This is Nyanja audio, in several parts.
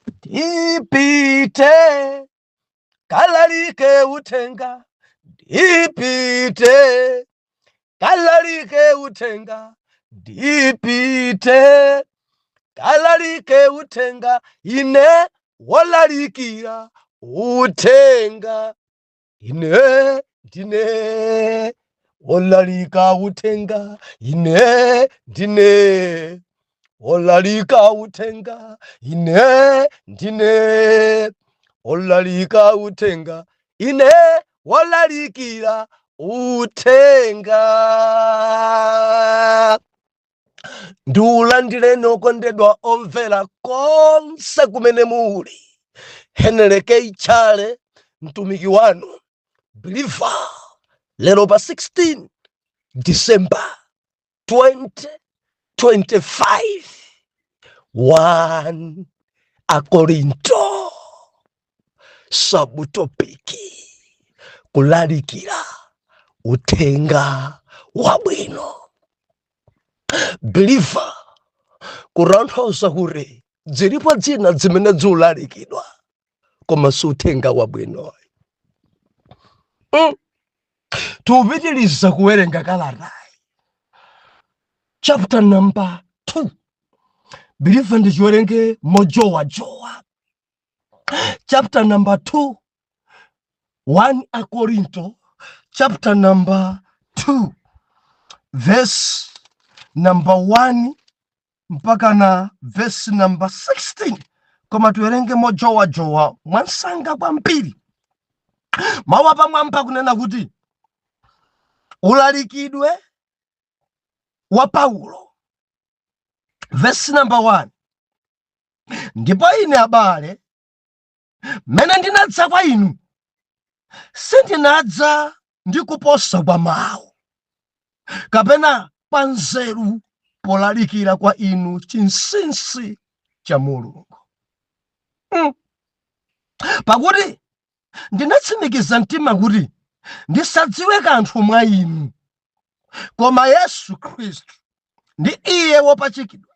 Ndipite kalalike uthenga, ndipite kalalike uthenga, ndipite kalalike uthenga, ine wolalikira uthenga, ine ndine wolalika uthenga, ine ndine wolalika uthenga, ine ndine wolalika uthenga, ine wolalikira uthenga. Ndiulandireni okondedwa omvera konse kumene muli. Henry K Chale, mtumiki wanu believer, lero pa 16 December 2025, 1 Akorinto, subtopic kulalikira uthenga wabwino. Believer, kutanthauza kuti zilipo zina zimene ziulalikidwa koma si uthenga wabwino. Tiupitiriza kuwerenga kalatayi, chapter number 2. Believer, ndichiwerenge mojowajowa. Chapter number 2, 1 Akorinto chapter number 2, verse number 1 mpaka na verse number 16, koma tiwerenge mojowajowa mwansanga kwambiri. Mawu apamwamba kunena kuti ulalikidwe wa Paulo. Verse number 1: Ndipo ine, abale, mmene ndinadza kwa inu, sindinadza ndi kuposa kwa mawu kapena kwa nzeru polalikira kwa inu chinsinsi cha Mulungu. Pakuti ndinatsimikiza mtima kuti ndisadziwe kanthu mwa inu koma Yesu Khristu ndi iye wopachikidwa.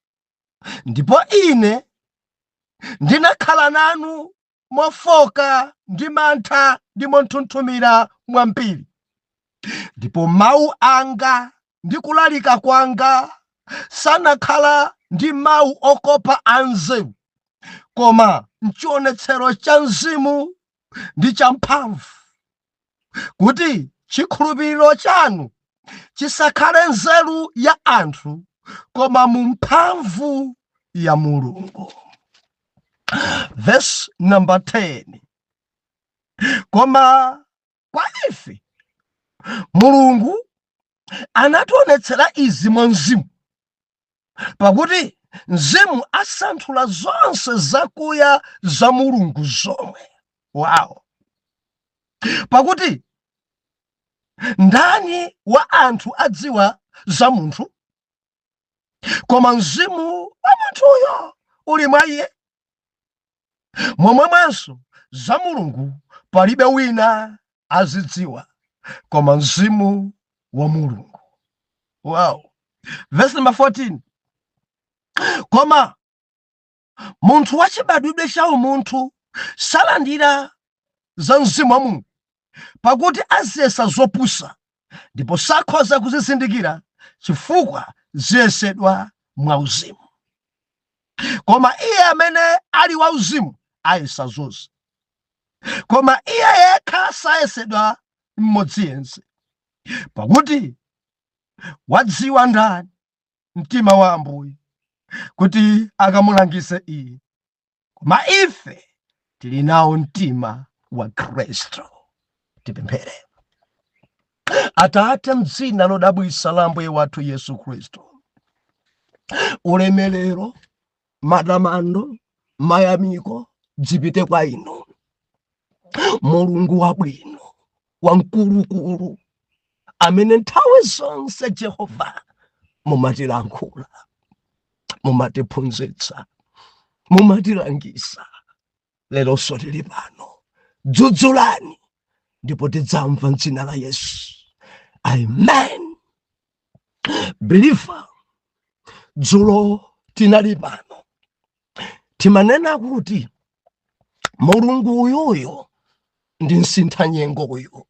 Ndipo ine ndinakhala nanu mofoka ndi mantha ndi monthunthumira mwambiri. Ndipo mawu anga ndi kulalika kwanga sanakhala ndi mawu okopa anzeru, koma mchionetsero cha Mzimu ndi champhamvu, kuti chikhulupiriro chanu chisakhale nzeru ya anthu, koma mu mphamvu ya Mulungu. Verse number 10: Koma kwa ife Mulungu anationetsera izi mwa Mzimu, pakuti Mzimu asanthula zonse zakuya za Mulungu zomwe. Wow! Pakuti ndani wa anthu adziwa za munthu, koma mzimu wa munthuyo uli mwa iye? Momwemonso za Mulungu palibe wina azidziwa koma Mzimu wa Mulungu. Wow! Verse number 14: Koma munthu wachibadwidwe cha umunthu salandira za Mzimu wa Mulungu, pakuti aziyesa zopusa, ndipo sakhoza kuzizindikira, chifukwa ziyesedwa mwauzimu. Koma iye amene ali wauzimu ayesa zonse, koma iye yekha sayesedwa mmodzi yense. Pakuti wadziwa ndani mtima wa Ambuye, kuti akamulangize iye? Koma ife tili nawo mtima wa Khristu. Tipemphere. Atate, mdzina lodabwisa la Ambuye wathu Yesu Khristu, ulemerero, matamando, mayamiko zipite kwa inu, Mulungu wabwino, wamkulukulu, amene nthawi zonse, Jehova, mumatilankhula, mumatiphunzitsa, mumatilangisa. Leronso tili pano, dzudzulani ndipo tidzamva, mdzina la Yesu, amen. Believer, dzulo tinali pano, timanena kuti Mulungu uyuyu ndi msintha nyengo uyu,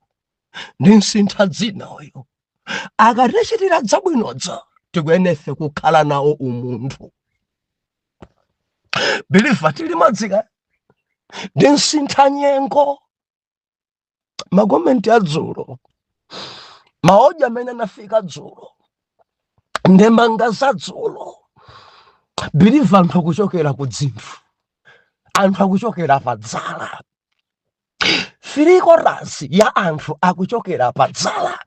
ndi msintha dzina uyu. Akatichitira zabwinodzo, tikuyenefe kukhala nawo umunthu. Believer, tili madzika ndi msintha nyengo. Makomenti adzulo, ma audio amene anafika dzulo, ndemanga za dzulo, believer, anthu akuchokera ku dzinthu, anthu akuchokera pa dzala, 3/4 ya anthu akuchokera pa dzala.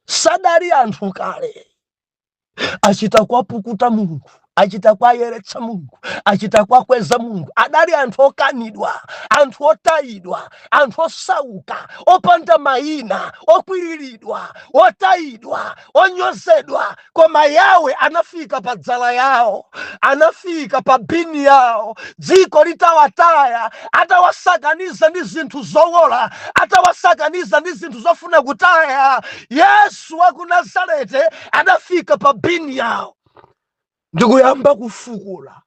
Sadali anthu kale, achita kwapukuta Mulungu, achita kwayeretsa Mulungu, achita kwakweza Mulungu. Adali anthu okanidwa, anthu otayidwa, anthu osauka, opanda mayina, okwiriridwa, otayidwa, onyozedwa. Koma Yawe anafika pa dzala yawo, anafika pa bin yawo, dziko litawataya, atawasakaniza ndi zinthu zowola, atawasakaniza ndi zinthu zofuna kutaya. Yesu wa ku Nazarete anafika pa bin yawo ndikuyamba kufukula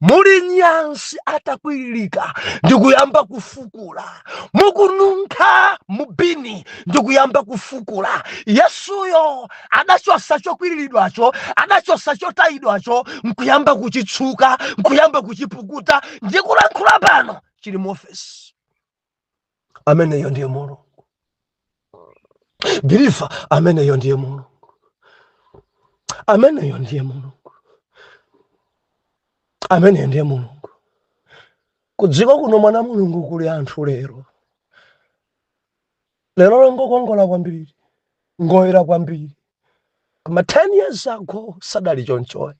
muli nyansi, atakwiririka, ndikuyamba kufukula mukununkha mu bin, ndikuyamba kufukula. Yesuyo adachosa chokwiriridwacho, adachosa chotayidwacho, nkuyamba kuchitsuka, nkuyamba kuchipukuta. Ndikulankhula pano chili mu ofesi. Ameneyo ndiye Mulungu, believer. Ameneyo ndiye Mulungu, ameneyo ndiye Mulungu, ameneyo ndiye Mulungu. Kudziko kuno, mwana Mulungu, kuli anthu lero, lero longokongola kwambiri, ngoyera kwambiri, koma 10 years ago sadali chonchoyi.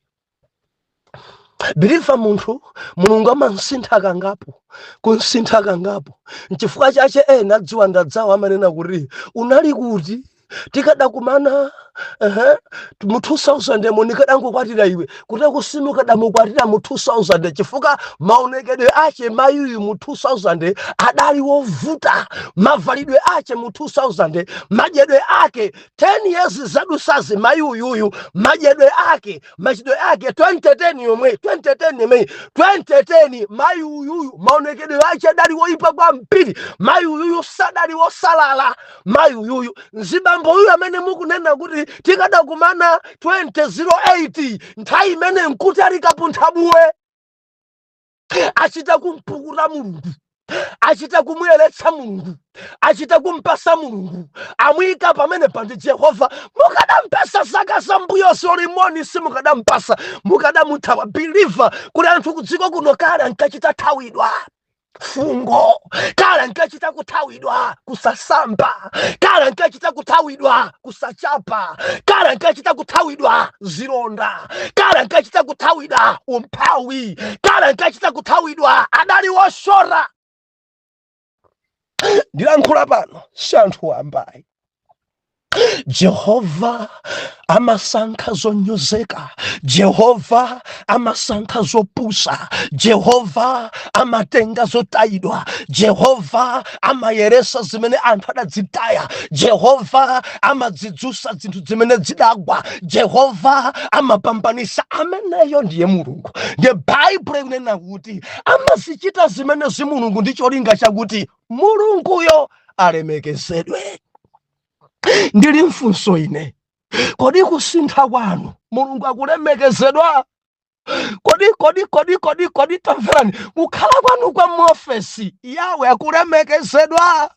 Believer, munthu Mulungu amansintha kangapo, kunsintha kangapo. Nchifukwa chache ena adziwanda dzawo amanena kuti, "Unali kuti? Tikadakumana mu 2000 mo, ndikadangokwatira iwe." Kuti kusimukadamukwatira mu 2000, chifukwa maonekedwe ache mayuyu mu 2000 adali wovuta, mavalidwe ache mu 2000, madyedwe ake. 10 years zadusazi, mayi uyuyu madyedwe ake, machidwe ake, 2010 yomwe, 2010 yomwe, 2010, mayi uyuyu maonekedwe ache adali woipa kwambiri. Mayi uyuyu sadali wosalala. Mayi uyuyu, mzibambo uyu amene mukunena kuti tikadakumana 2008, nthawi imene nkuti ali kapunthabuwe. Achita kumpukuta Mulungu, achita kumuyeretsa Mulungu, achita kumpasa Mulungu, amuyika pamene pandi Jehova. Mukadampasa zaka zambuyozo limoni, simukadampasa, mukadamuthawa. Believer, kuti anthu kudziko kuno kale ankachita thawidwa fungo, kale ankachita kuthawidwa kusasamba, kale ankachita kuthawidwa kusachapa, kale ankachita kuthawidwa zilonda, kale ankachita kuthawidwa umphawi, kale ankachita kuthawidwa, adali woshora. Ndilankhula pano si anthu wambayi. Jehova amasankha zonyozeka, Jehova amasankha zopusa, Jehova amatenga zotayidwa, Jehova amayeresa zimene anthu adadzitaya, Jehova amadzidzusa zinthu zimene zidagwa, Jehova amapambanisa. Ameneyo ndiye Mulungu. Ndiye Baibulo ikunena kuti amazichita zimenezi Mulungu ndi cholinga chakuti Mulunguyo alemekezedwe. Ndili mfunso ine: kodi kusintha kwanu Mulungu akulemekezedwa? Kodi, kodi, kodi, kodi, kodi, tamverani, kukhala kwanu kwa muofesi Yawe akulemekezedwa?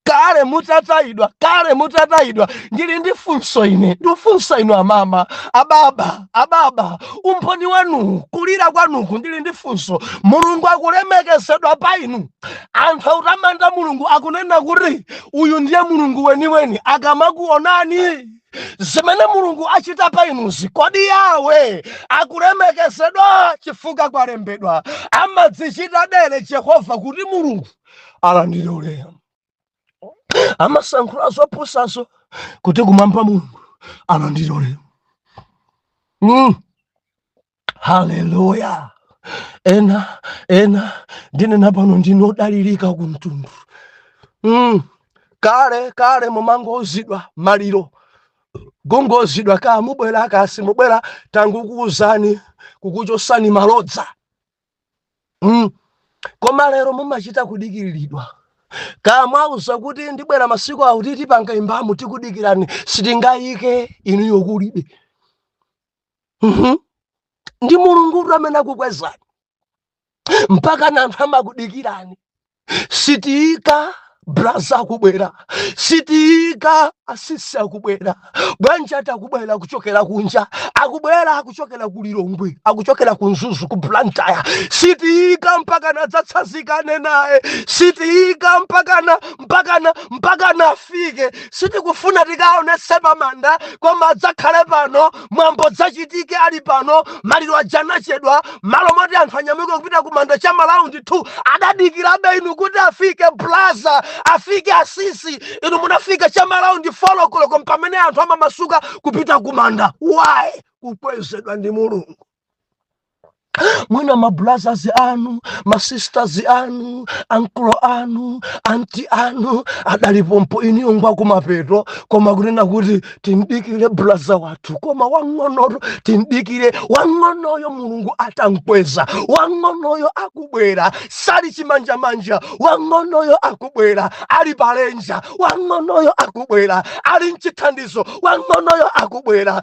Kale mutatayidwa, kale mutatayidwa. Ndili ndi funso ine, ndikufunsa inu amama, ababa, ababa, umboni wanu, kulira kwanuku, ndili ndi funso: Mulungu akulemekezedwa pa inu? Anthu akutamanda Mulungu, akunena kuti uyu ndiye Mulungu weniweni akamakuonani zimene Mulungu achita pa inuzi? Kodi Yawe akulemekezedwa? Chifukwa kwalembedwa, amadzichita dere Jehova kuti Mulungu alandire ulemu. Amasankhula zopusazo kuti kumwamba Mulungu alandire ulemu. Haleluya! Ena, ena ndinena pano, ndinodalirika kumtundu. Kale kale mumangozidwa maliro, gongozidwa ka mubwera kasi mubwera, tangukuuzani, kukuchosani malodza. Koma lero mumachita kudikiriridwa. Kamwauza kuti ndibwera masiku akuti tipanga imbamu, tikudikirani, sitingayike inuyo kulibe. Ndi Mulungu amene akukwezani mpaka na anthu amakudikirani. Sitiyika, braza akubwera, sitiyika, asisi akubwera. Bwanji ati akubwera kuchokera kunja, akubwera kuchokera ku Lilongwe, akuchokera ku Mzuzu, ku Blantyre. Sitiyika mpaka nadzatsanzikane naye, sitiyika mpakana mpakana mpakana afike. Sitikufuna tikaonetse pamanda, koma adzakhale pano, mwambo dzachitike ali pano. Maliro aja anachedwa, malo moti anthu anyamuke kupita kumanda cha ma round 2, adadikirabe inu kuti afike blaza, afike asisi. Inu munafika cha ma round 4 koloko, pamene anthu amamasuka kupita kumanda. Why? Kukwezedwa ndi Mulungu. Mwina mabrothers anu, masisters anu, ankulo anu, anti anu adalipompo, iniyo ngwa kumapeto. Koma kunena kuti tindikire brother wathu, koma wang'onoto, tindikire wang'onoyo, Mulungu atankweza wang'onoyo akubwera, sali chimanjamanja. Wang'onoyo akubwera ali palenja, wang'onoyo akubwera ali mchithandizo, wang'onoyo akubwera.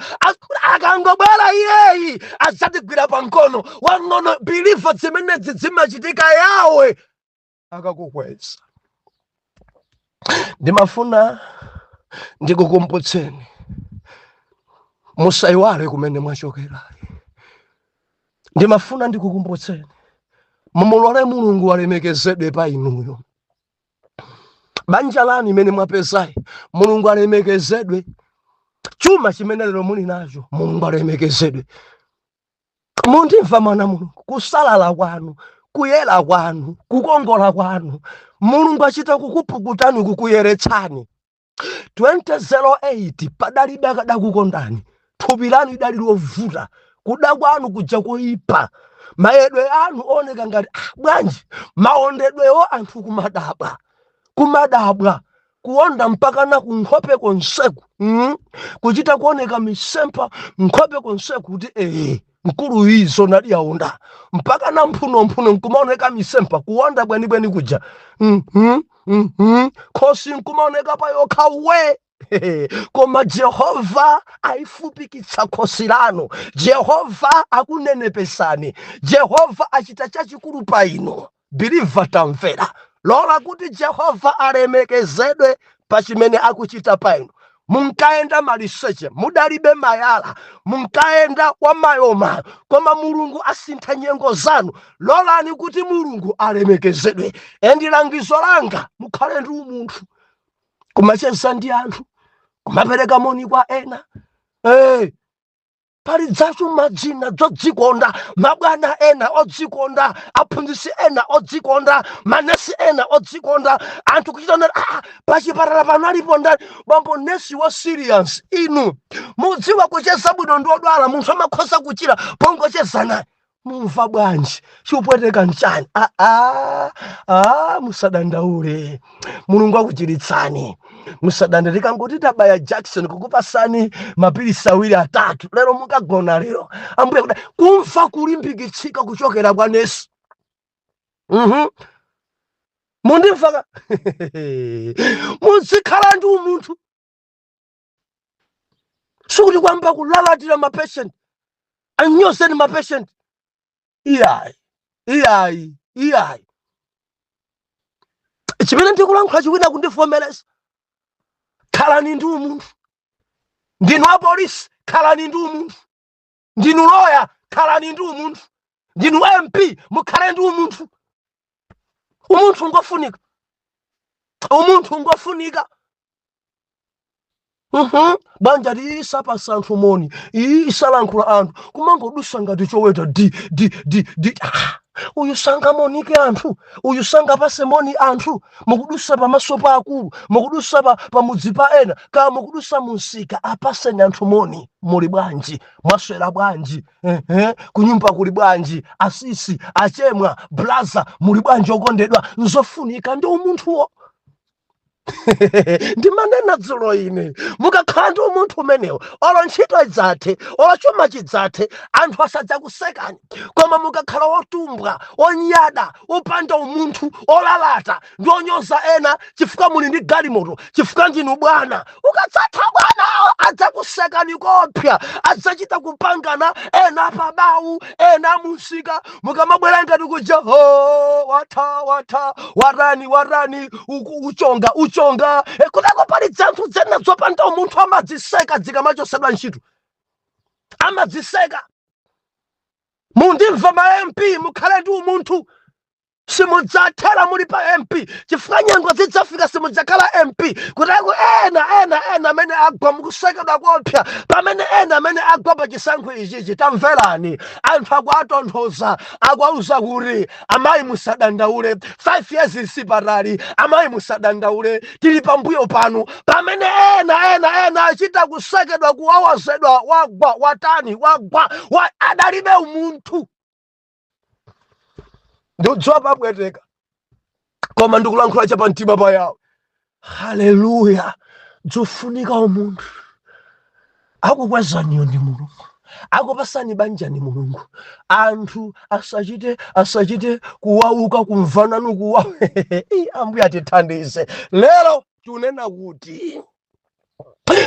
Akangobwera iyeyi adzatigwira pamkono wang'ono. Believer, zimenezi zimachitika yawe akakukweza. Ndimafuna ndikukumbutseni, musayiwale kumene mwachokera. Ndimafuna ndikukumbutseni, mumulole Mulungu alemekezedwe pa inuyo. Banja lanu imene mwapezayi, Mulungu alemekezedwe. Chuma chimene lero muli nacho, Mulungu alemekezedwe. Mundimva, mwana Mulungu? Kusalala kwanu, kuyera kwanu, kukongola kwanu, Mulungu achita kukupukutani, kukuyeretsani. 2008 padalibe akadakukondani. Thupi lanu idali lovuta, kuda kwanu kuja koyipa, mayedwe anu oneka ngati ah, bwanji maondedwewo, anthu kumadabwa, kumadabwa, kuonda mpaka na kunkhope konseku, Kuchita kuoneka misempha nkhope konseku kuti ee, mkulu izo nali yaonda mpaka na mphunomphuno nkumaoneka misempha, kuonda bwenibweni kuja, Khosi nkumaoneka pa yokha we. Koma Jehova ayifupikitsa khosi lanu, Jehova akunenepesani, Jehova achita chachikulu pa inu. Believer, tamvera, lola kuti Jehova alemekezedwe pa chimene akuchita pa inu. Munkayenda maliseche, mudalibe mayala, munkayenda wamayomayo, koma Mulungu asintha nyengo zanu. Lolani kuti Mulungu alemekezedwe. And langizo langa, mukhale ndi umunthu, kumacheza ndi anthu, kumapereka moni kwa ena. Hey, pali dzachuma dzina dzodzikonda, mabwana ena odzikonda, aphunzitsi ena odzikonda, manesi ena odzikonda, anthu kuchita nati ah, pachipatala pano alipo ndani? Bambo nesi wa serious. Inu mudziwa kucheza bwino ndi odwala, munthu amakhoza kuchira pongocheza naye. Mumva bwanji? Chupweteka nchani? Ah, ah, ah, musadandaule, Mulungu akuchiritsani. Musadande, tikangoti tabaya jackson kukupasani mapilisi awiri atatu, lero mukagona lero. Ambuye kuda kumva kulimbikitsika kuchokera kwa nesi. Mundimva ka? Muzikhala ndi umunthu, sikuti kwamba kulalatira mapatient, anyozeni mapatient. Iyayi, iyayi, iyayi. Chimene ndikulankhula chiwina kundivomereza, khalani ndi umunthu. Ndinu apolisi, khalani ndi umunthu. Ndinu loya, khalani ndi umunthu. Ndinu MP, mukhale ndi umunthu. Umunthu ngofunika, umunthu ngofunika. Banja lisapasa anthu moni, iyi isalankhula anthu, kumangodusa ngati choweta d d d d. Ah, uyu sangamonike anthu, uyu sangapase moni anthu. Mukudusa pamaso pa akulu, mukudusa pa pamudzi pa ena, kaya mukudusa munsika, apaseni anthu moni. Muli bwanji? Mwaswera bwanji? Ehe, kunyumba kuli bwanji? Asisi, achemwa, blaza, muli bwanji okondedwa? Nzofunika ndi umunthuwo. Ndimanena dzulo ine, mukakhala ndi umunthu umenewo, olo ntchito idzathe, olo chuma chidzathe, anthu asadzakusekani. Koma mukakhala otumbwa, onyada, opanda umunthu, olalata ndi onyoza ena chifukwa muli ndi galimoto, chifukwa ndinu bwana, ukadzatha bwana adzakusekani kopsa, adzachita kupangana ena pabawu, ena musika. Mukamabwera ngati kuja, "Oh, watha, watha, warani, warani, uchonga, uchonga." Kutako pali dzanthu dzena zopanda umunthu, amadziseka dzikamachosedwa ntchito, amadziseka. Mundimva, ma MP, mukhale ndi umunthu. Simudzathera muli pa MP, chifukwa nyengo zidzafika simudzakhala MP. Kutako ena ena ena amene agwa mukusekedwa kopsa, pamene ena amene agwa pa chisankho ichichi, tamverani, anthu akuatonthoza, akuauza kuti, "Amayi, musadandaule, 5 years sipatali. Amayi, musadandaule, tili pambuyo panu." Pamene ena ena ena achita kusekedwa, kuwawazedwa, wagwa, watani, wagwa wa, adalibe umunthu. Ndikudziwa papweteka, koma ndikulankhula chapamtima pa yawo. Haleluya! Dzofunika umunthu. Akukwezaniyo ndi Mulungu, akupasani banja ni Mulungu. Anthu asachite kuwauka kumvananu kuwa. Ambuye atithandize. Lero tunena kuti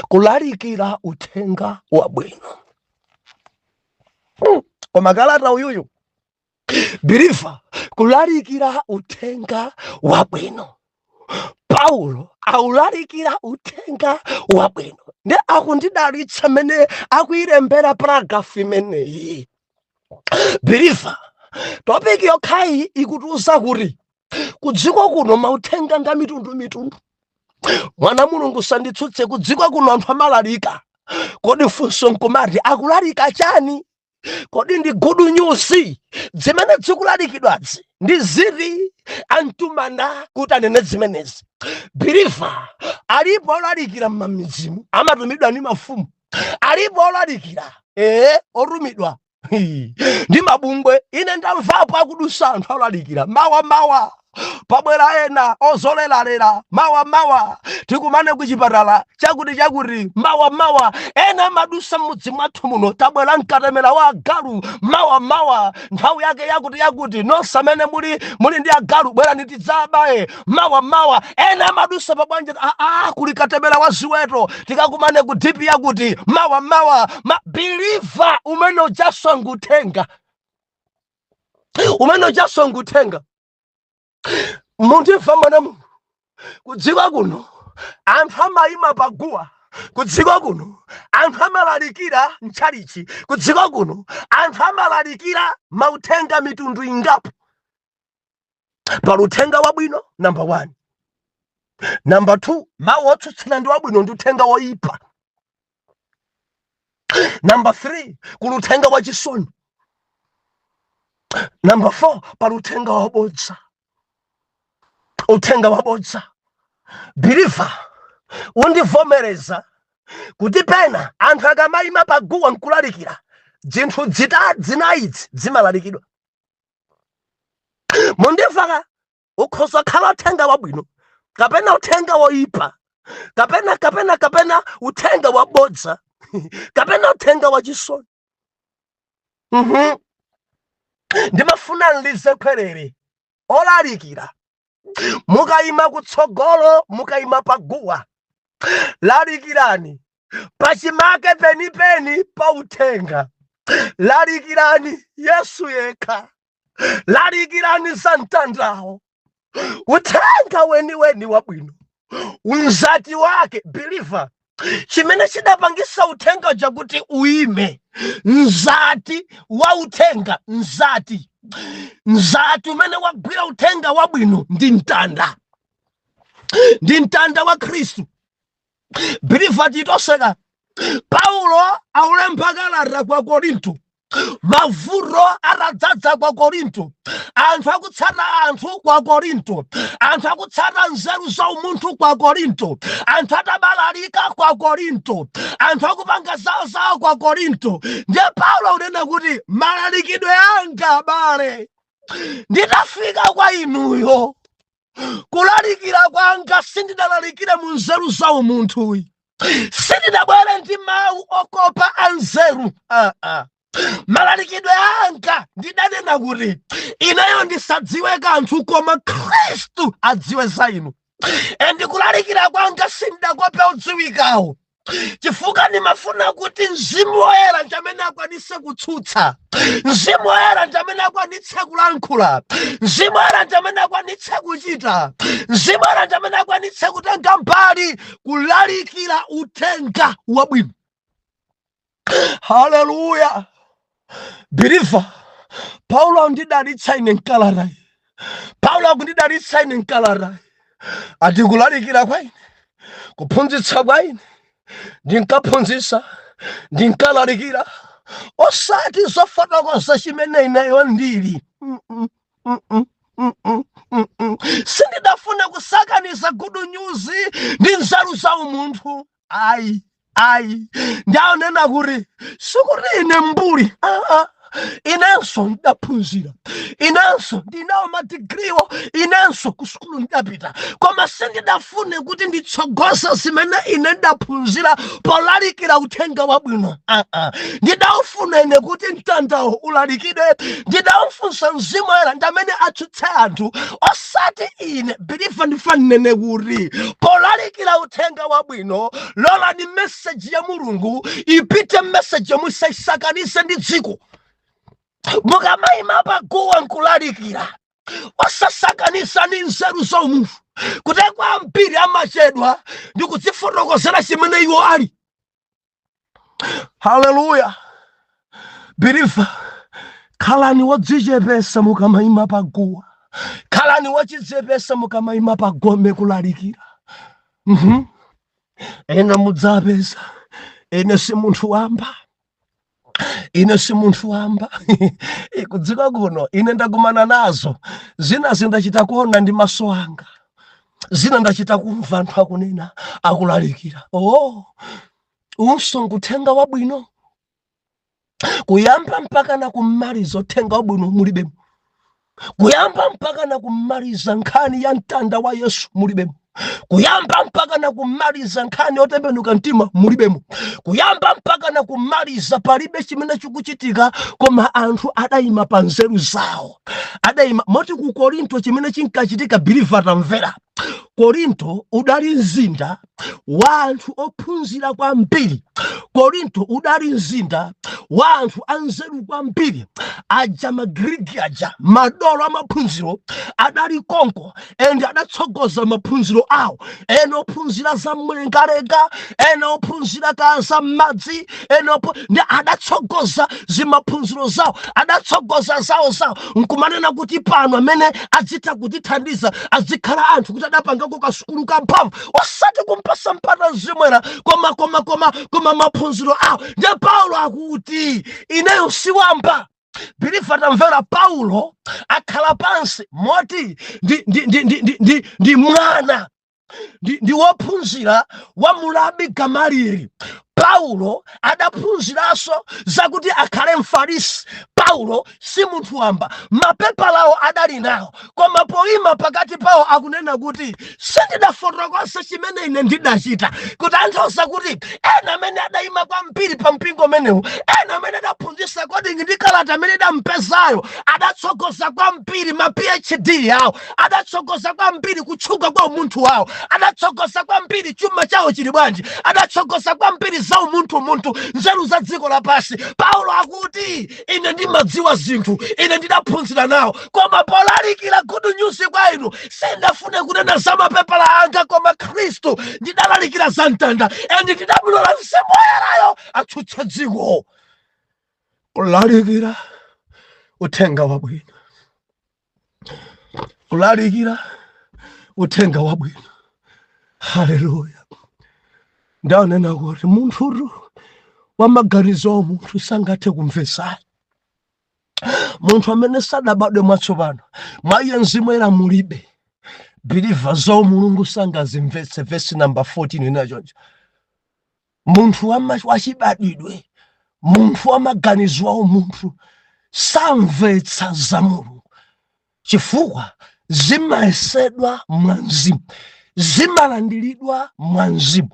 kulalikira uthenga wabwino. Koma kalata uyuyu, believer, kulalikira uthenga wabwino, Paulo aulalikira uthenga wabwino ndi akundidalitsa mene akuyilembera paragraph imeneyi. Believer, topic yokhayi ikutiuza kuti kudziko kuno mauthenga nga mitundu mitundu. Mwana Mulungu, sanditsutse, kudziko kuno anthu amalalika. Kodi funso nkumati, akulalika chani? Kodi ndi good news zimene zikulalikidwazi ndi ziti? Antumanda kuti anene zimenezi. Believer, alipo olalikira m'mamidzimu, amatumidwa ndi mafumu. Alipo olalikira otumidwa ndi mabungwe. Ine ndamvapo akudusa anthu olalikira mawa mawa, pabwera ena ozolelalera mawa mawa, tikumane kuchipatala chakuti chakuti mawa mawa. Ena amadusa m'mudzi mwathu muno, tabwera mkatemera wa agalu mawa mawa, nthawi yake yakuti yakuti, nonse amene muli ndi agalu, bwerani tidzabaye mawa mawa. Ena amadusa pabwanja, aa, kuli katemera wa ziweto, tikakumane ku dip yakuti mawa mawa. Ma believer, umene ujaswa nguthenga, umene ujaswa nguthenga. Mundimva, mwana Mulungu, kudziko kuno anthu amayima paguwa, kudziko kuno anthu amalalikira mtchalichi, kudziko kuno anthu amalalikira mauthenga mitundu ingapo. Pali uthenga wabwino, number one. Number two, mawu otsutsana ndi wabwino ndi uthenga woyipa. Number three, kuli uthenga wachisoni. Number four, pali uthenga wabodza, uthenga wabodza. Believer, undivomereza kuti pena anthu akamayima paguwa nkulalikira, zinthu zinayidzi zimalalikidwa. Mundimvaka, ukhoza khala uthenga wabwino, kapena uthenga woyipa, kapena uthenga wabodza, kapena uthenga wachisoni. Ndimafuna nlize khwerere olalikira, mukayima kutsogolo, mukayima paguwa, lalikirani pachimake penipeni pa uthenga. Lalikirani Yesu yekha, lalikirani za mtandawo, uthenga weniweni wabwino, unzati wake. Believer, chimene chidapangisa uthenga chakuti uime, mzati wa uthenga, mzati umene wagwira uthenga wabwino ndi mtanda, ndi mtanda wa Khristu. Believer, titoseka. Paulo aulemba kalata kwa Korinto, mavuto atadzadza kwa Korinto, anthu akutsata anthu kwa Korinto, anthu akutsata nzeru za umunthu kwa Korinto, anthu atabalalika kwa Korinto, anthu akupanga zawo zawo kwa Korinto. Ndiye Paulo akunena kuti, "Malalikidwe anga, abale, nditafika kwa inuyo." Kulalikira kwanga sindidalalikire mu nzeru za umunthuyi, sindidabwere ndi mawu okopa anzeru. Malalikidwe anga ndidanena kuti ineyo ndisadziwe kanthu, koma Khristu adziwe za inu. And kulalikira kwanga sindidakope odziwikawo, chifukwa ndimafuna kuti Mzimu Woyera ndamene akwanise kutsutsa, Mzimu Woyera ndamene akwanitse kulankhula, Mzimu Woyera ndamene akwanitse kuchita, Mzimu Woyera ndamene akwanitse kutenga mbali kulalikira uthenga wabwino. Haleluya! Believer, Paulo akundidalitsa ine mkalatayi. Paulo akundidalitsa ine mkalatayi, ati kulalikira kwa ine, kuphunzitsa kwa ine, ndinkaphunzitsa, ndinkalalikira osati zofotokoza chimene ineyo ndili. Sindidafune kusakaniza good news ndi nzeru za umunthu, ayi, ayi. Ndaonena kuti sikuti ine mbuli, inenso ndaphunzira, inenso ndinawo madigiriwo, inenso ku sukulu ndidapita, koma sindidafune kuti nditsogoze zimene ine ndaphunzira polalikira uthenga wabwino. Ndidawufuna ine kuti mtandawo ulalikidwe. Ndidawufunsa Mzimu Woyera ndamene atsutse anthu, osati ine. Believer, ndifanene kuti polalikira uthenga wabwino, lolani message ya Mulungu ipite, message yomwe isaisakanise ndi dziko. Mukamayima paguwa nkulalikira, osasakanisa ndi nzeru za umunthu, kuti kwambiri amachedwa ndi kudzifotokozera chimene iwo ali. Haleluya! Believer, khalani wodzichepesa mukamayima paguwa, khalani wochidzepesa mukamayima pagome kulalikira. Ena mudzapeza ine si munthu wamba, ine si munthu wamba. Kudziko kuno ine ndakumana nazo zina, zindachita kuona ndi maso anga, zina ndachita kumva anthu akunena akulalikira. Oh, unso nkuthenga wabwino, kuyamba mpaka na kumaliza uthenga wabwino mulibemo, kuyamba mpaka na kumaliza nkhani ya mtanda wa Yesu mulibemo, kuyamba mpaka na kumaliza nkhani yotembenuka mtima mulibemo, kuyamba mpaka na kumaliza palibe chimene chikuchitika, koma anthu adayima pa nzeru zawo, adayima moti ku Korinto chimene chinkachitika. Believer, tamvera, Korinto udali mzinda wa anthu ophunzira kwambiri, Korinto udali mzinda wa anthu anzeru kwambiri. Aja Magriki aja, madolo amaphunziro adali konko, and adatsogoza maphunziro awo, ena ophunzira za mlengalenga, ena ophunzira ka za madzi, ena ndi adatsogoza zimaphunziro zawo, adatsogoza zawo zawo, nkumanena kuti pano amene adzitha kutithandiza azikhala anthu kuti adapangako kasukulu kamphamvu, osati kumpasa mpata zimwera, koma maphunziro awo. Ndiye Paulo akuti ineyo siwamba. Believer, tamvera, Paulo akhala pansi moti ndi mwana, ndi wophunzira wa mulabi Gamalieli. Paulo adaphunziranso zakuti akhale Mfarisi. Paulo si munthu wamba, mapepalawo adali nawo, koma poyima pakati pawo akunena kuti sindidafotokoze chimene ine ndidachita, kutanthauza kuti ena amene adayima kwambiri pa mpingo umenewu, ena amene adaphunzitsa according ndi kalata amene idampezayo, adatsogoza kwambiri ma PhD yawo, adatsogoza kwambiri kutchuka kwa umunthu wawo, adatsogoza kwambiri chuma chawo chili bwanji, adatsogoza kwambiri za umunthu munthu, nzeru za dziko lapansi. Paulo akuti ine ndimadziwa zinthu, ine ndidaphunzira nawo, koma polalikira good news kwa inu sindafune kunena za mapepala anga, koma Khristu. Ndidalalikira za mtanda and ndidamulola Mzimu Woyerayo atsutse dziko. Kulalikira uthenga wabwino, kulalikira uthenga wabwino. Haleluya! Ndanena kuti munthutu wa maganizo wa munthu sangathe kumvesani. Munthu amene sadabadwe mwatsopano, mwa iye Mzimu Woyera mulibe, believer, za Mulungu sangazimvetse. Vesi namba 14 ina choncho: munthu wachibadwidwe, munthu wa maganizo wa munthu samvetsa za Mulungu, chifukwa Zimayesedwa mwa mzimu, zimalandiridwa mwa mzimu.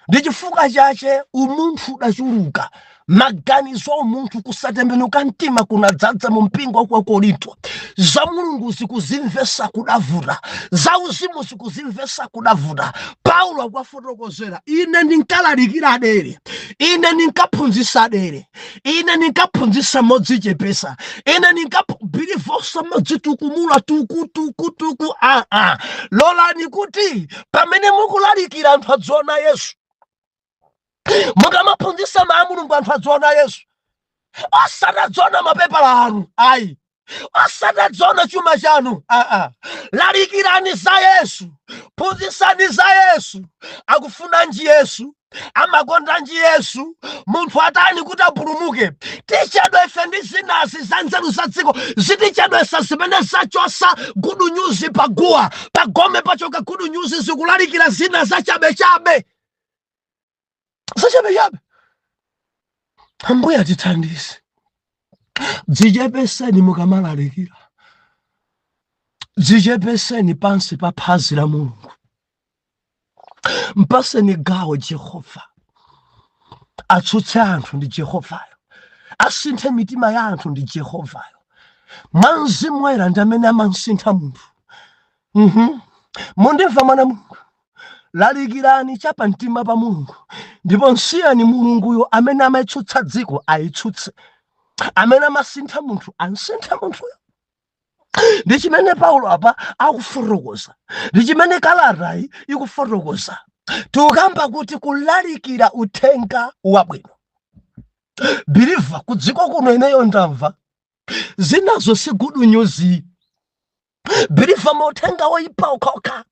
Ndi chifukwa chache umunthu udachuluka, maganizo a umunthu, kusatembenuka mtima kunadzadza mu mpingo wa Korinto. Za Mulungu zikuzimvesa kudavuta, za uzimu zikuzimvesa kudavuta. Paulo akuwafotokozera: ine ndinkalalikira dere, ine ndinkaphunzitsa dere, ine ndinkaphunzitsa modzichepesa, ine ndinkabilivosa modzitukumula tuku tuku tuku. Aa, lolani kuti pamene mukulalikira anthu adziona Yesu, mukamaphunzitsa mawu a Mulungu anthu adziona Yesu, osatadziona mapepala anu ayi, osatadziona chuma chanu. Aa, lalikirani za Yesu, phunzitsani za Yesu. Akufunanji Yesu? Amakondanji Yesu? Munthu atani kuti apulumuke? Tichedwa ife ndi zinazi za nzeru za dziko, zitichedwesa, zimene zachosa good news paguwa, pagome pachoka good news, zikulalikira zina zachabechabe, zachabechabe. Ambuye atithandize. Dzichepeseni mukamalalikira, dzichepeseni pansi pa phazi la Mulungu, mpaseni gawo Jehova. Atsutse anthu ndi Jehovayo, asinthe mitima ya anthu ndi Jehovayo. Mwa Mzimu Woyera ndi amene amasintha munthu. Mundimva mwana Mulungu? Lalikirani chapamtima pa Mulungu, ndipo nsiyani Mulunguyo amene amayitsutsa dziko ayitsutse, amene amasintha munthu ansinthe munthuyo. Ndi chimene Paulo apa akufotokoza, ndi chimene kalatayi ikufotokoza. Tikukamba kuti kulalikira uthenga wabwino, believer, ku dziko kuno ineyo ndamva zinazo si good news, believer, mauthenga woyipa okhaokha.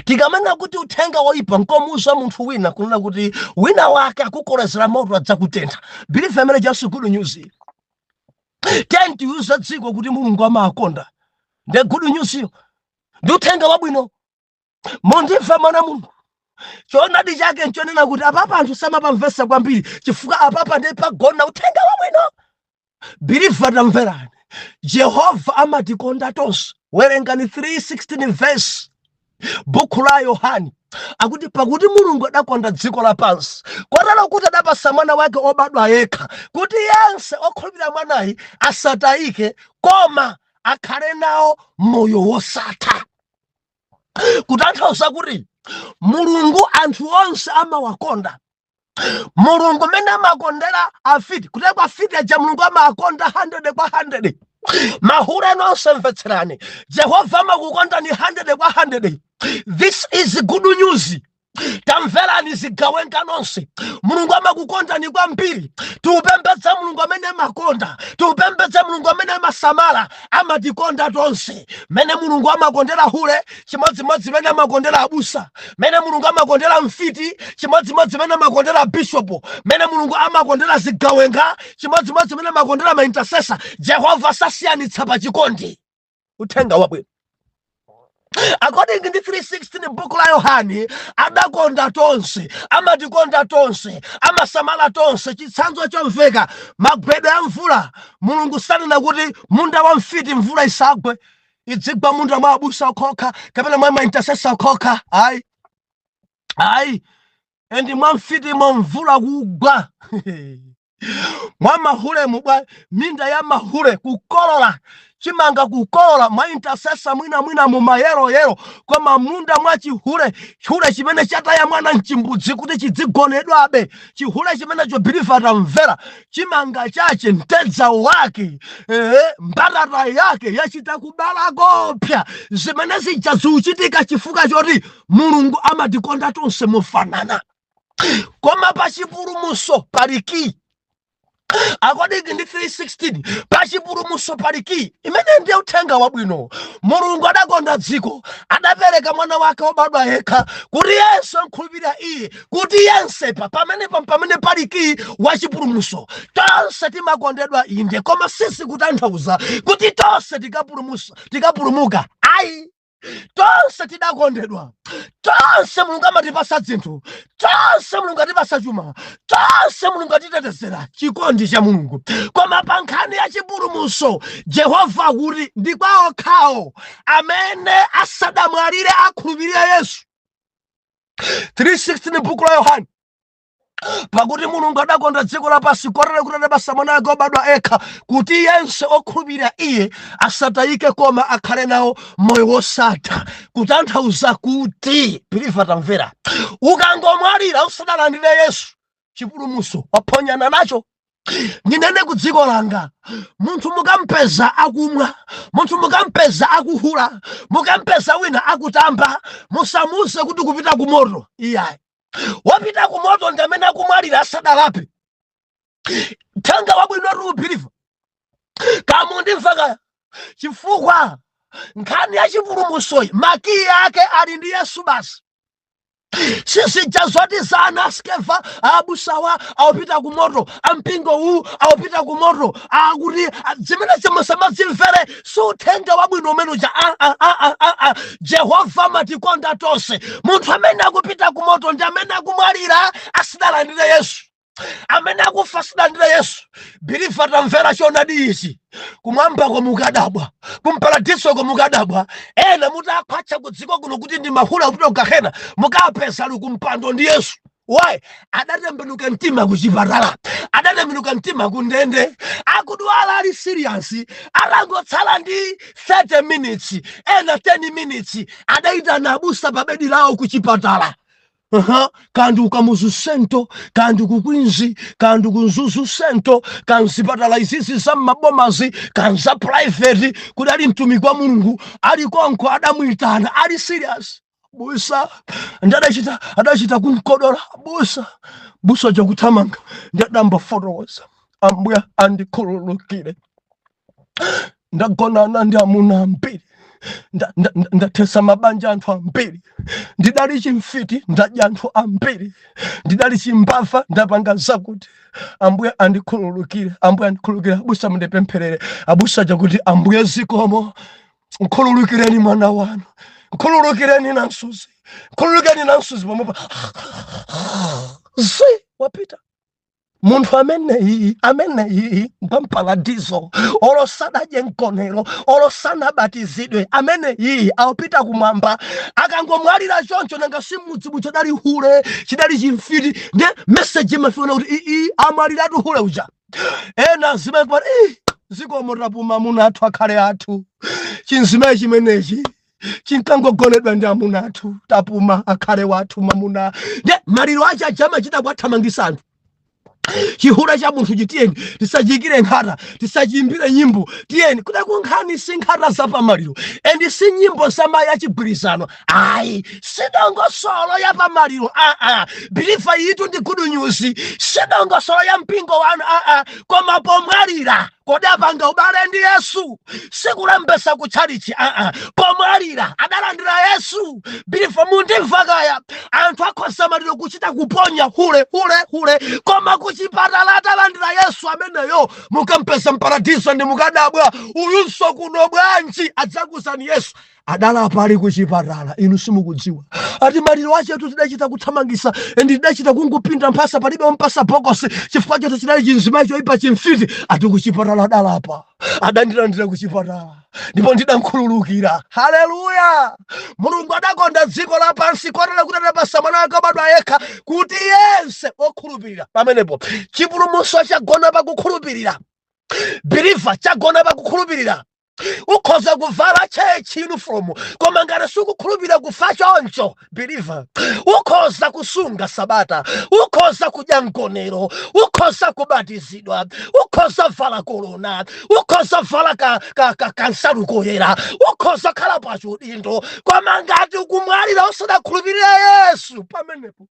Tikamena kuti uthenga woyipa, nkomuuza munthu wina kunena kuti wina wake akukolezera moto adzakutentha, believer, amene just good news. Tentiuza dziko kuti Mulungu amakonda, ndi good news yo, ndi uthenga wabwino. Mundimva mwana Mulungu? Choonadi chake nchonena kuti apapa anthu samapamvesa kwambiri, chifukwa apapa ndi pagona uthenga wabwino. Believer, tamverani, Jehova amatikonda tonse. Werengani 3:16 verse, buku la Yohani, akuti: "Pakuti Mulungu adakonda dziko lapansi kotero kuti adapasa mwana wake obadwa yekha, kuti yense okhulupirira mwanayi asatayike, koma akhale nawo moyo wosatha." Kutanthauza kuti Mulungu anthu onse amawakonda. Mulungu mmene amakondera afiti, kuteko afiti aja Mulungu amakonda 100 kwa 100. Mahule nonse mvetserani, Jehova amakukondani 100 kwa 100. This is good news. Tamverani zigawenga nonse, Mulungu amakukondani kwambiri. Tiupembedza Mulungu amene amakonda, tiupembedza Mulungu amene amasamala, amatikonda tonse. Mene Mulungu amakondera hule, chimodzimodzi mene amakondera abusa. Mene Mulungu amakondera mfiti, chimodzimodzi mene amakondera bishopu. Mene Mulungu amakondera zigawenga, chimodzimodzi mene amakondera ma intercessor. Jehova sasiyanitsa pa chikondi. Uthenga wabwino according ndi 3:16, buku la Yohani, adakonda tonse, amatikonda tonse, amasamala tonse. Chitsanzo chomveka, magwedwe a mvula. Mulungu sanena kuti munda wa mfiti mvula isagwe, idzigwa munda mwa abusa okha kapena mwa ma intercessor okha. Ayi, ayi, and mwa mfitimo mvula kugwa, mwa mahule mubwa, minda ya mahule kukolola chimanga, kukolola mwa intercessor mwina mwina mu mayeroyero, koma munda mwa chihule, chihule chimene chataya mwana mchimbudzi kuti chidzigonedwabe, chihule chimenecho, believer, tamvera, chimanga chache, mtedza wake, mbatata yake yachita kubala kopya. Zimene zija zikuchitika chifukwa choti Mulungu amatikonda tonse mofanana. Koma pa chipulumutso pali key. According ndi 3:16, pa chipulumutso pali key imene ndiye uthenga wabwino. Mulungu adakonda dziko, adapereka mwana wake wobadwa yekha, kuti yense nkhulupirira iye, kuti yense pa pamenepa, pamene pali key wa chipulumutso. Tonse timakondedwa, inde, koma sisi kutanthauza kuti tonse tikapulumuka, ayi. Tonse tidakondedwa. Tonse Mulungu amatipasa zinthu, tonse Mulungu atipasa chuma, tonse Mulungu atitetezera, chikondi cha Mulungu. Koma pa nkhani ya chipulumutso, Jehova akuti ndi kwa okhawo amene asadamwalire akhulupirira Yesu. 3:16, buku la Yohane: pakuti Mulungu adakonda dziko lapansi kotero kuti adapasa mwana wake wobadwa ekha, kuti yense okhulupirira iye asatayike koma akhale nawo moyo wosatha. Kutanthauza kuti, believer, tamvera, ukangomwalira usadalandire Yesu, chipulumutso waphonyana nacho. Ndinene ku dziko langa, munthu mukampeza akumwa, munthu mukampeza akuhula, mukampeza wina akutamba, musamuuze kuti kupita ku moto, iyayi. Wapita ku moto ndi amene akumwalira asadalape. Uthenga wabwino tu, believer, kamundimva kaya, chifukwa nkhani ya chipulumutsoyi makiyi ake ali ndi Yesu basi. Sizija zoti za ana skeva, abusawa awupita ku moto, ampingo uwu awupita ku moto, akuti zimene zimusamadzimvere, si uthenga wabwino umene uja. Ah, ah, ah, ah, ah, ah. Jehova amatikonda tonse. Munthu amene akupita ku moto ndi amene akumwalira asadalandire Yesu, amene akufa asadalandire Yesu. Believer, tamvera choonadi ichi: kumwambako mukadabwa, kumparadisoko mukadabwa. Ena mutakhwacha ku dziko kuno kuti ndi mahula kupita kugahena, mukapeza ali kumpando ndi Yesu. Why? Adatembenuka mtima kuchipatala, adatembenuka mtima kundende, akudwala ali serious, atangotsala ndi 30 minutes, ena 10 minutes, adayitana abusa pa bedi lawo kuchipatala. Kandi uKamuzu Central, kandi ku Queens, kandi ku Mzuzu Central, kanzipatala izizi za mmabomazi, kanza private, kudali mtumiki wa Mulungu ali konko, adamuyitana ali serious, "Busa." Ndi adachita kumkodola busa, busa chakuthamanga, ndi adambafotokoza: "Ambuya andikhululukire, ndagonana ndi amuna ambiri, ndathesa mabanja anthu ambiri, ndidali chimfiti, ndadya anthu ambiri, ndidali chimbava, ndapanga zakuti. Ambuye andikhululukire, Ambuye andikhululukire, abusa mundipempherere." Abusa chakuti, "Ambuye zikomo, nkhululukireni mwana wanu, nkhululukireni nansuzi, nkhululukireni nansuzi." Pomwepa zi wapita munthu ameneyi. Ameneyi mpamparadiso, olo sadadye mgonero, olo sanabatizidwe, ameneyi awupita kumwamba akangomwalira choncho. Nanga si mudzi chidali hule, chidali chimfiti, nde meseji imafika kuti ii, amwaliratu hule uja. Ena zimene zikomo, tapuma, amuna athu akhale athu. Chinzimayi chimenechi chinkangogonedwa ndi amuna athu, tapuma, akhale wathu mamuna. Nde maliro ache aja amachita kuwathamangisa anthu. Chihula cha munthu chitiyeni tisachiyikire nkhata, tisachiyimbire nyimbo, tiyeni kuda kunkhani. Si nkhata zapamaliro and si nyimbo za mayi achigwirizano, ayi, si dongosolo ya pamaliro aa. Believer, itu ndi good news. Si dongosolo ya mpingo wanu aa, koma pomwalira kodi apanga ubale ndi Yesu? Sikulembesa kutchalichi aa, pomwalira adalandira Yesu? Believer, mundimva kaya, anthu akhoza maliro kuchita kuponya hule, hule, hule, koma kuchipatala atalandira Yesu, ameneyo mukampeza mparadiso. Ndi mukadabwa, uyunso kuno bwanji? Adzakuuzani Yesu adalapa ali kuchipatala. Inu simukudziwa, ati maliro achetu tidachita kuthamangisa and tidachita kungupinda mphasa, palibe ompasa bokosi, chifukwa choto chidali chinzimayi choipa, chimfiti. Ati kuchipatala adalapa, adandilandira kuchipatala ndipo ndidankhululukira. Haleluya! Mulungu adakonda dziko lapansi kotero kuti adapasa mwana wake wobadwa yekha, kuti yense okhulupirira. Pamenepo chipulumutso chagona pakukhulupirira. Believer, chagona pakukhulupirira. Ukhoza kuvala church uniform, koma ngati sukukhulupirira kufa choncho. Believer, ukhoza kusunga sabata, ukhoza kudya mgonero, ukhoza kubatizidwa, ukhoza vala kolona, ukhoza vala kansalu koyera, ukhoza khala pachiudindo, koma ngati ukumwalira usadakhulupirira Yesu, pamenepo,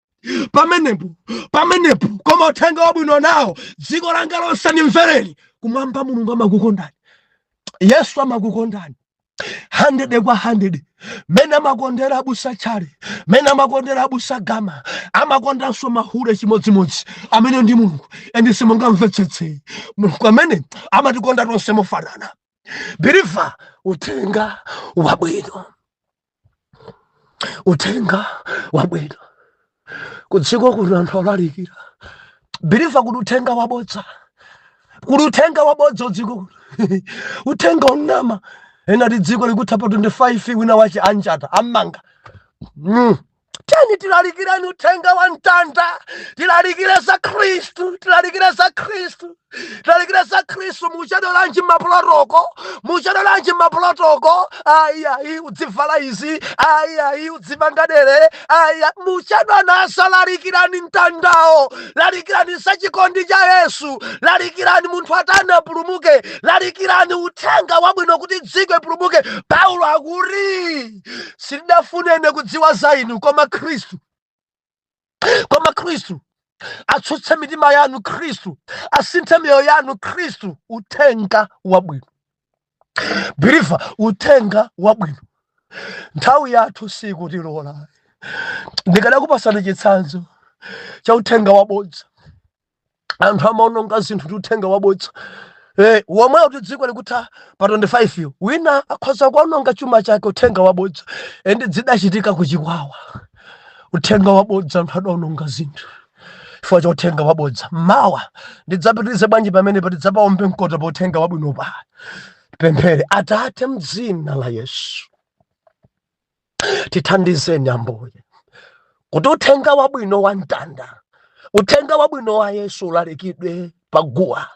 pamenepo, pamenepo. Koma uthenga wabwino nawo, dziko langa lonse ndimvereni: kumwamba Mulungu amakukondani, Yesu amakukondani 100 kwa 100. Mene amakondera abusa Chale, mene amakondera abusa Gama, amakondanso mahule chimodzimodzi. Amene ndi Mulungu, and simungamvetsetse, Mulungu amene amatikonda tonse mofanana. Believer, uthenga wabwino. Uthenga wabwino kudziko kuno anthu alalikira, believer, kuti uthenga wabodza, kuti uthenga wabodza udziko kuno, uthenga unama. Ena ti dziko likutha pa 25, wina wache anjata amanga. Teni tilalikireni uthenga wa mtanda, tilalikire za Khristu, tilalikire za Khristu, tilalikire za Khristu. Muchadwalanji maprotocol? Muchadwalanji maprotocol? Ayi, ayi, udzivala izi, ayi, ayi, udzipanga dere, ayi. Muchadwa naso. Lalikirani mtandawo, lalikirani za chikondi cha Yesu, lalikirani munthu atani? Apulumuke. Lalikirani uthenga wabwino kuti dziko ipulumuke. Paulo akuti, "Sindidafune kudziwa za inu koma Khristu, koma Khristu atsutse mitima yanu, Khristu asinthe miyoyo yanu, Khristu." Uthenga wabwino, believer, uthenga wabwino. Nthawi yathu sikutilola. Ndikadakupasani chitsanzo cha uthenga wabodza. Anthu amaononga zinthu ndi uthenga wabodza. Womwewo kuti dziko likutha pa 25 yo, wina akhoza kuononga chuma chake, uthenga wabodza. And zidachitika kuchikwawa, uthenga wabodza, anthu adaononga zinthu chifukwa cha uthenga wabodza. Mawa ndidzapitirize bwanji pamene tidzapaombe mkoto pa uthenga wabwino pa pemphere. Atate, mdzina la Yesu, tithandizeni Ambuye kuti uthenga wabwino wa mtanda, uthenga wabwino wa Yesu ulalikidwe paguwa,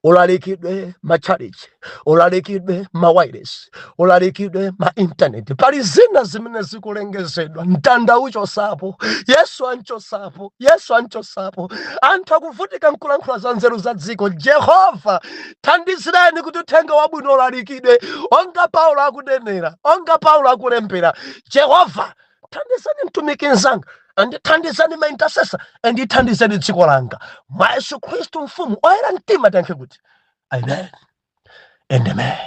ulalikidwe matchalichi, ulalikidwe mawireless, ulalikidwe ma intaneti. Pali zina zimene zikulengezedwa, mtanda uchosapo, Yesu anchosapo, Yesu anchosapo. Anthu akuvutika nkulankhula za nzeru za dziko. Jehova, thandizireni kuti uthenga wabwino ulalikidwe onga Paulo akunenera, onga Paulo akulembera. Jehova, thandizani mtumiki mzanga, andithandizani ma intercessor, andithandizeni dziko langa, mwa Yesu Khristu Mfumu. Oyera mtima tiyankhe kuti amen and amen.